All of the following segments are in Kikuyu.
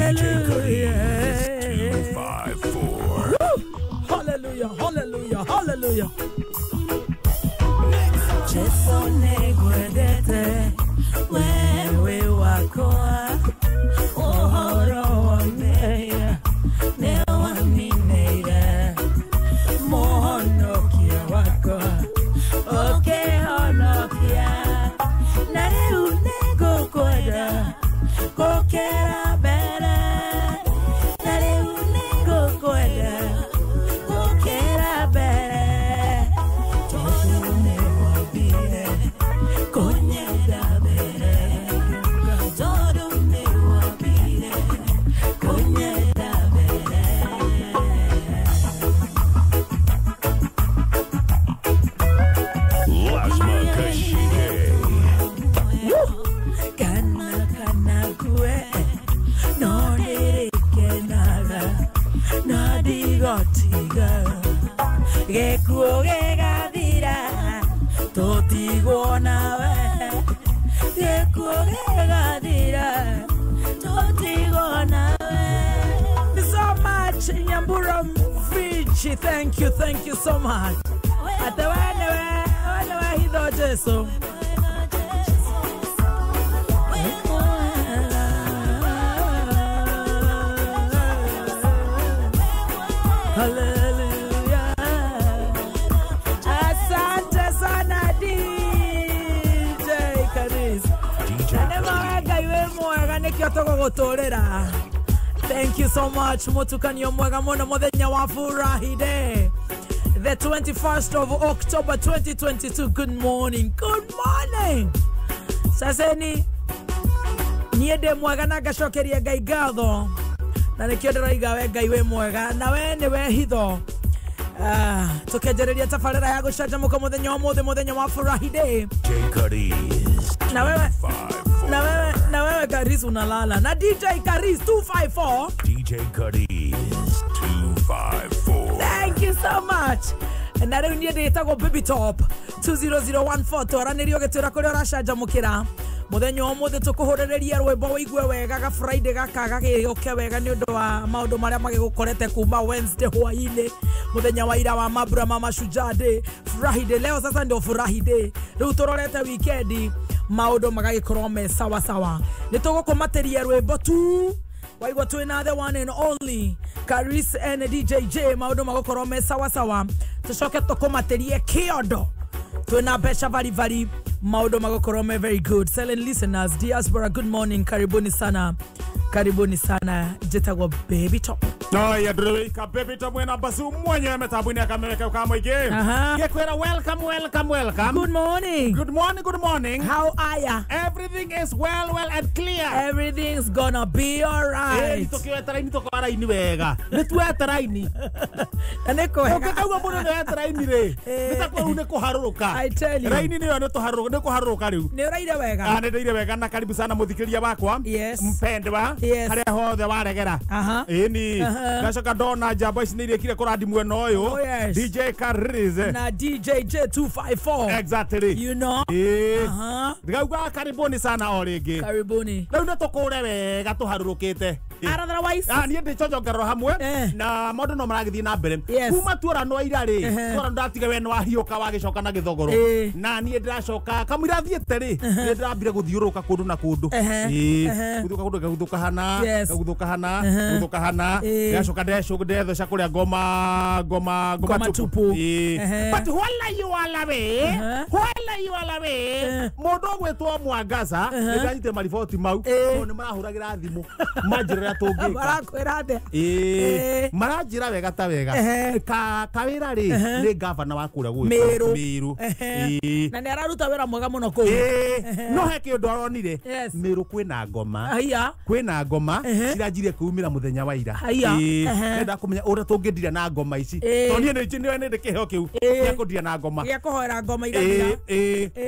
Hallelujah. 254. Hallelujah, hallelujah, hallelujah. Jesu negwedete wewe wakwa ohoro wa newaminire mohonokia wakwa okehonokia na riu nĩngũkwenda gũkĩra mbere na riu nĩngũkwenda gũkĩra mbere tondũ nĩwambire kũnyenda mbere tondũ nĩwambire kũnyenda mbere. Lasma Kashike. Kana kana kue no nĩrĩkenaga na ndigotiga gĩkuũ gĩgathira tũtigwo nawe gĩkuũ gĩgathira tũtigwo nawe. So much Nyambura Mvichi, thank you so much. Ate wene we hitho Jesu. Hallelujah. Asante sana DJ Karis. DJ Na nĩ Ngai wĩ mwega nĩkĩo tũgũgũtũrĩra. Thank you so much mũtukanio mwega mũno mũthenya wa Furahi Day, the 21st of October 2022. Good morning, good morning. Saseni niĩ ndĩ mwega na ngacokeria Ngai ngatho na nĩkĩo ndĩroiga we Ngai wĩ mwega na we nĩwe hitho. Tũkĩanjĩrĩria tabarĩra ya gũcanjamũka mũthenya wa ũmũthĩ mũthenya wa Furahi Day. DJ Karis. Na wewe 254. na wewe Karis unalala na DJ Karis 254. DJ Karis 254. Thank you so much. Na rĩu niĩ ndĩtagwo Baby Top 20014 twaranĩrio gĩtwĩra kũrĩa ũracanjamũkĩra mũthenya wa ũmũthĩ tũkũhũrĩrĩria rwĩmbo wĩigue wega ga Friday gaka gagĩũke wega nĩ ũndũ wa maũndũ marĩa magĩgũkorete kuma Wednesday hwainĩ mũthenya wa ira wa mabra mama Shujaa Day, Furahi Day. Leo sasa ndio Furahi Day, rĩu tũrorete weekend maũndũ magagĩkorwo me sawa sawa. Nĩ tũgũkũmatĩria rwĩmbo tu waigua twĩna the one and only Karis and DJ J maũndũ magũkorwo me sawa sawa. Tũcoke tũkũmatĩrie kĩondo twĩna mbeca vari maũndũ magũkorwo me very good. Silent listeners diaspora, good morning, karibuni sana, karibuni sana. Njĩtagwo Baby Top. No, ya ndũrĩ Baby Top mwena basu mwenyewe metabuni akameweka kama ige. Gekwera welcome welcome welcome. Good morning. Good morning, good morning. How are ya? Everything is well well and clear. Everything's gonna be alright. Nitũkĩweta raini tũkoa raini wega. Nĩtuete raini. Na nĩ kwega. Ũngĩkaigua mũndũ nĩwete raini rĩ, nĩ rĩu nĩ kũharũrũka. I tell you. Raini nĩyo nĩ kũharũrũka rĩu. Nĩ ũraire wega. Nĩ ndĩire wega na karibu sana mũthikĩrĩria wakwa. Yes. Mpendwa. Yes. Harĩa hothe waregera. Ĩni. Ngacoka ndona njamba ici nĩ irĩkire kũrandi mwena ũyũ. Oh, yes. DJ Karis na DJ J254. Exactly. You know. Ndĩgauga karibuni sana o rĩngĩ. Karibuni. Rĩu nĩ tũkũre wega tũharũrũkĩte. Otherwise niĩ ndĩcojongerero hamwe na maũndũ no maragĩthiĩ na mbere. Kuma tuoranwo ira rĩ, tuoranwo ndatiga we nĩwahiũka wagĩcoka na gĩthogoro. Na niĩ ndĩracoka kamũira thiĩte rĩ, nĩ ndĩrambire gũthiũrũrũka kũndũ na kũndũ. Gũthiũka kũndũ ngaguthũka hana, ngaguthũka hana, ngaguthũka hana. Ngacoka ndethoca kũrĩa ngoma tupu. But wala you wala we, wala you wala we. Mũndũ ũgwĩtwo Mwangaza nĩ ndanyitire mariboti mau, tondũ nĩ marahũragĩra thimũ manjĩrĩra tũngĩka. Marakwĩra atĩa? Maranjĩra wega ta wega. Kawĩra rĩ nĩ gavana wa kũrĩa gwĩtwo Mĩrũ. Na nĩ araruta wĩra mwega mũno kũu. No he kĩũndũ aronire. Mĩrũ kwĩna ngoma. Kwĩna ngoma ciranjirie kumĩra mũthenya wa ira. Ndenda kũmenya ũrĩa tũngĩndira na ngoma ici. Tondũ niĩ nĩ ndĩ kĩheo kĩu gĩa kũndira na ngoma. Gĩa kũhoera ngoma igathira.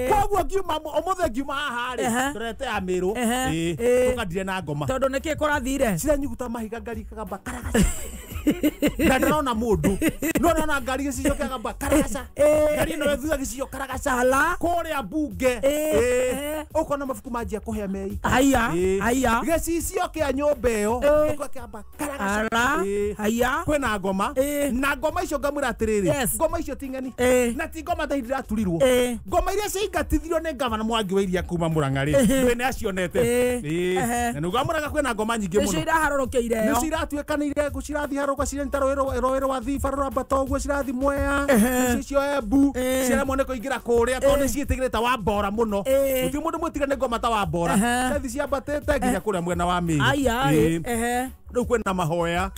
Koguo ngiuma ũmũthĩ ngiuma haha rĩ, tũrete ya Mĩrũ. Tũkandire na ngoma. Tondũ nĩkĩ kũrathire? Ciranyuguta mahiga ngarikaga karagaca. Na ndĩrona mũndũ no ndona ngari gĩcicio kĩagamba karagaca ngari ĩno ĩthutha gĩcicio karagaca kũrĩa mbunge ũkona mabuku manjia kũhĩa mei haya haya gĩcicio kĩa nyũmba ĩyo ũkamba karagaca haya kwĩna ngoma na ngoma icio ngamwĩra atĩrĩrĩ ngoma icio ti ng'eni na ti ngoma ta iraaturirwo ngoma iria ciaingatithirio nĩ ngavana Mwangi wa Iria kuma Murang'a rĩ ndũĩ nĩ acionete na nĩguo Murang'a kwĩna ngoma nyingĩ mũno nĩcio iraharũrũkĩire nĩcio iratuĩkanĩire cirathiĩ harũka ciranyita rũĩ rwa Thiba rũrambata ũguo cirathiĩ Mwea nĩcio icio Embu ciaremwo nĩ kũingĩra kũrĩa tondũ nĩ ciĩtĩkĩrĩte Wambora mũno gũtirĩ mũndũ mwĩtigĩre nĩ ngoma ta Wambora cirathiĩ ciambatĩte nginya kũrĩa mwena wa Mĩrũ rĩu kwĩna mahoya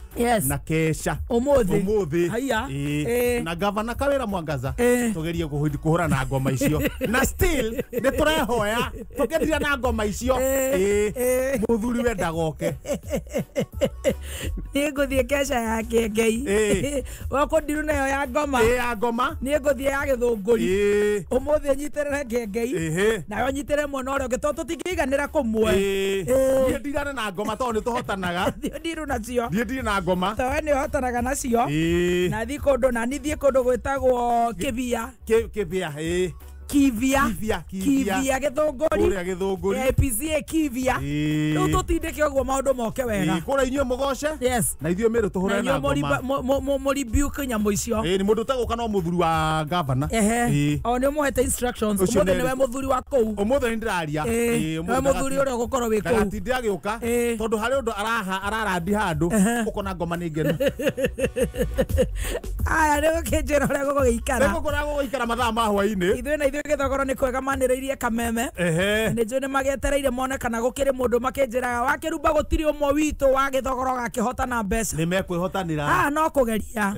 na kesha ũmũthĩ na gavana Kawĩra Mwangaza tũgerie kũhũra na ngoma icio na still nĩ tũrehoya tũkĩndira na ngoma icio mũthuri we ndagoke niĩ ngũthiĩ kesha ya Kĩengei wakũndiru nayo ya ngoma ya ngoma niĩ ngũthiĩ ya Gĩthũngũri ũmũthĩ nyitĩrĩre Kĩengei nayo nyitĩrĩre mwena ũrĩa ũngĩ tondũ tũtingĩiganĩra kũmwe niĩ ndirane na ngoma tondũ nĩ tũhotanaga ndiru nacio niĩ ndirĩ na ngoma tawe nĩ ũhotanaga nacio na thiĩ kũndũ na niĩ thiĩ kũndũ gwĩtagwo Kĩbia Kĩbia Kivia Kivia Gĩthũngũri kũrĩa Gĩthũngũri APCA Kivia rĩu tũtindĩke ũguo maũndũ moke wega kũrĩa inyuĩ mũgoce na ithuĩ Mĩrũ tũhũrane na ngoma mũrebuke nyamũ icio nĩ mũndũ ũtegũka no mũthuri wa gavana o nĩ ũmũhete instructions ũmũthĩ nĩwe mũthuri wa kũu ũmũthĩ nĩ ndĩraria nĩwe mũthuri ũrĩa ũgũkorwo wĩ kũu ndagatinde agĩũka tondũ harĩ ũndũ ararandi handũ ũkona ngoma nĩ ngenu aya nĩ gũkĩnjĩra ũrĩa gũgũgĩikara nĩ gũgũikara mathaa ma hwaĩ-inĩ ithuĩ na ithuĩ Gĩthogoro nĩ kwega manĩrĩirie kameme nĩ njũĩ nĩ magĩetereire mone kana gũkĩrĩ mũndũ makĩnjĩraga wakĩrumba gũtirĩ ũmwe witũ wa Gĩthogoro gakĩhotana mbeca nĩ mekwĩhotanĩra no kũgeria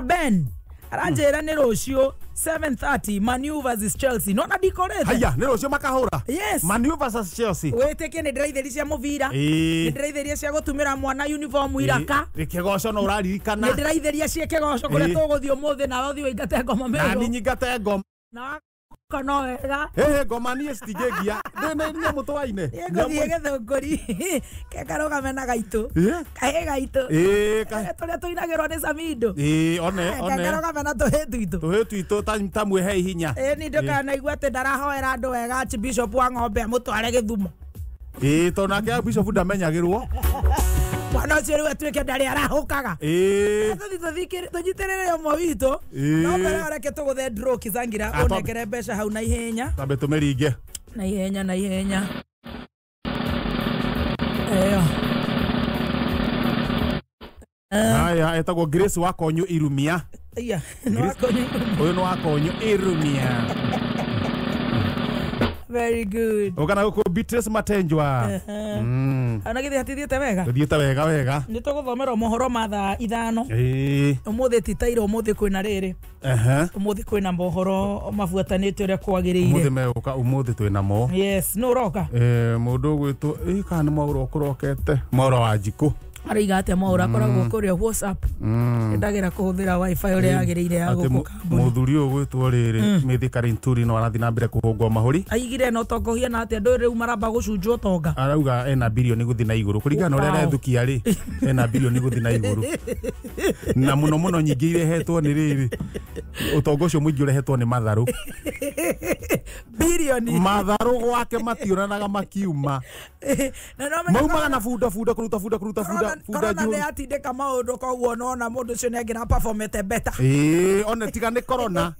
Ben aranjĩra nĩ rũciũ 7:30 Man U versus Chelsea no na ndikorete haya nĩ rũciũ makahũra yes Man U versus Chelsea wĩtĩkie nĩ ndĩraithĩria cia mũbira nĩ ndĩraithĩria cia gũtumĩra mwana uniform iraka kĩgoco no ũraririkana nĩ ndĩraithĩria cia kĩgoco kũrĩa tũgũthiĩ ũmũthĩ nawe ũthiĩ ũingate ngoma Mĩrũ na niĩ nyingate ngoma na kono wega ngoma niĩ citingĩngia nĩ nyamũ twaine ngũthiĩ Gĩthũngũri kekarũgame na gaitũ kahĩ gaitũ tũrĩa tũinagĩrwo nĩ Samido one kekarũgame na tũhĩ twitũ tũhĩ twitũ ta mwĩhei hinya ni ndũkanaigua atĩ ndarahoera andũ wega Archbishop wa ng'ombe amũtware Gĩthumo tondũ nake Bishop ndamenyagĩrwo mwana ũcio rĩu atuĩke ndarĩ arahũkaga tũthiĩ tũnyitĩrĩre ũmwe witũ no mbere reke tũgũthe draw Kizangira ũnengere mbeca hau na ihenya tambe tũmĩringe na ihenya na ihenya ĩyo haya etagwo Grace wa Konyo Irumia iya nĩ wa Konyo ũyũ nĩ wa Konyo Irumia Very good. Ũkana gũkũ Beatrice Matenjwa. Ona githĩ hatithiĩte wega? Tũthiĩte wega wega. Nĩ tũgũthomera mohoro ma thaa 5. Ũmũthĩ ti tairo ũmũthĩ kwĩna rĩrĩ. Ũmũthĩ kwĩna mohoro mabuatanĩte ũrĩa kwagĩrĩire. Ũmũthĩ megũka ũmũthĩ twĩna mo. Yes, nũ ũroka? Mũndũ ũgwĩtwo kana nĩ Mwaũra ũkũrokete. Mwaũra wa Njikũ. Araiga atĩa Mwaũra akoragwo kũrĩa WhatsApp. Endagĩra kũhũthĩra wifi ũrĩa yagĩrĩire ya gũkũ kambuni. Mũthuri ũyũ ũgwĩtwo rĩrĩ Mĩthĩ Karinturi no arathiĩ na mbere kũhũngwo mahũri. Aigire na ũtonga ũhiana atĩa ndũĩ rĩu maramba gũcunjwo ũtonga. Arauga ena bilioni gũthiĩ na igũrũ kũringana na ũrĩa arethukia rĩ ena bilioni gũthiĩ na igũrũ. Na mũno mũno nyingĩ irehetwo nĩ rĩrĩ ũtonga ũcio mũingĩ ũrehetwo nĩ matharũ. Bilioni. Matharũ gwake matiũranaga makiuma. Maumaga na bunda bunda kũruta bunda kũruta bunda. Corona nĩ yatindĩka maũndũ koguo nona mũndũ ũcio nĩ angĩra performete better. One tiga nĩ corona.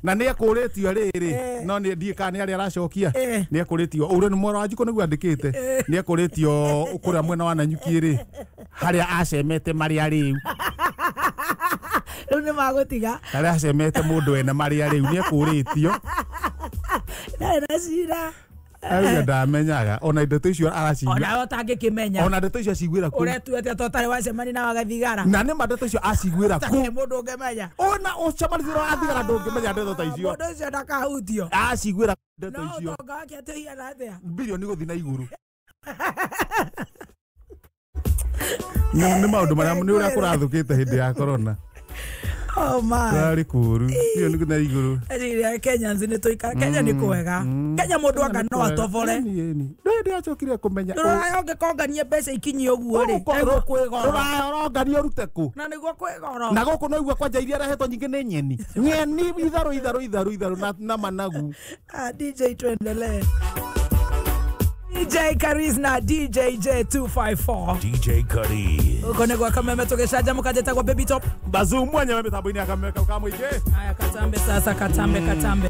Na nĩ ekũrĩtio rĩrĩ no nĩ ndiĩ kana nĩ arĩa aracokia nĩ ekũrĩtio ũrĩa nĩ Mwaũra wa Njikũ nĩguo andĩkĩte nĩ ekũrĩtio kũrĩa mwena wa Nanyuki rĩ harĩa acemete marĩa rĩu rĩu nĩ magũtiga harĩa acemete mũndũ ena marĩa rĩu nĩ ekũrĩtio ndarĩ na cira. Arauga ndamenyaga ona ndeto icio aracigua ona ũtangĩkĩmenya ona ndeto icio aciguĩra kũ ũretua atĩa to ũtarĩ wacemania na wagathigara na nĩ ma ndeto icio aciguĩra kũ ũtarĩ mũndũ ũngĩmenya ona ũcemania na athigara ndũngĩmenya ndeto ta icio mũndũ ũcio ndakahutio aciguĩra ndeto icio no ũtonga wake atĩ ũhiana atĩa bilioni gũthiĩ na igũrũ nĩ maũndũ marĩa nĩ ũrĩa kũrathũkĩte hĩndĩ ya corona. Oh my. Kwarĩ kũũru iyo nĩ na igũrũ. Eciria Kenyans nĩ tũikara Kenya nĩ kwega. Kenya mũndũ anga no atobore. Ndĩracokire kũmenya Rũraya ũngĩkongania mbeca ikinyie ũguo rĩ, nĩguo kwĩ goro. Rũraya ũrongania ũrute kũ? Na nĩguo kwĩ goro. Na gũkũ no igua kwanja iria rehetwo nyingĩ nĩ nyeni nyeni itharũ itharũ itharũ itharũ na managu. Ah, DJ tuendelee. DJ Karis na DJ J254. DJ Karis. Uko nĩguo Kameme tũgĩcanjamũka njĩtagwo Baby Top. Bazuu mwenyewe mĩtambo-inĩ ya Kameme kau ka mũingĩ. Haya katambe sasa, katambe katambe.